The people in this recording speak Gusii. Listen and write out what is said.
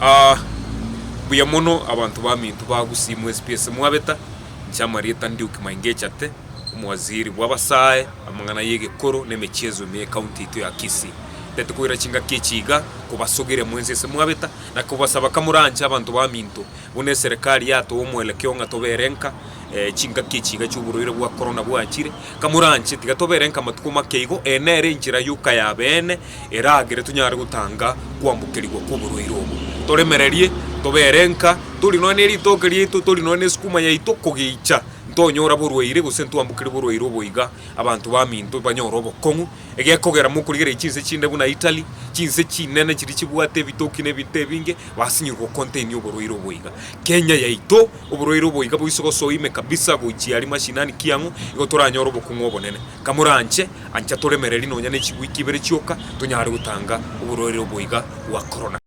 Aa mbuya mono abanto baminto ba Gusii mwensi pi ase mwabeta, inche amarieta Ndiuki Maingechate, omowaziri bw'abasae, amang'ana y'egekoro na emechieso ime y'ecounty yaito ya Kisii. Ntete koira chingaki echi iga, kobasogeria mwensi ase mwabeta, na kobasaba kamoranche abanto baminto, buna eserekari yatoa omwelekeo ng'a tobere nka, chingaki echi iga chi'oborwaire bwa korona bwachire, kamoranche tiga tobere nka amatuko make igo, eye nere enchera yoka y'abeene, eragere tonyare gotanga kwambokerigwa kw'oborwaire obo. Toremererie, tobere nka, tori nonya ne ritoke riaito, tori nonya ne esukuma yaito, kogeicha ntonyora borwaire gose ntwambokeri borwaire obo iga, abanto baminto banyore obokong'u. Egekogera mokorigereria chinse chinde buna Italy, chinse chinene chiria chibwate ebitoki na ebinto ebinge, basinyirwe gocontain oborwaire obo iga. Kenya yaito, oborwaire obo iga boise gosoa ime kabisa gochia aria mashinani kiang'o, igo toranyore obokong'u obonene. Kamoranche, ancha toremererie nonya ne chiwiki ibere chioka, tonyare gotanga oborwaire obo iga bwa korona.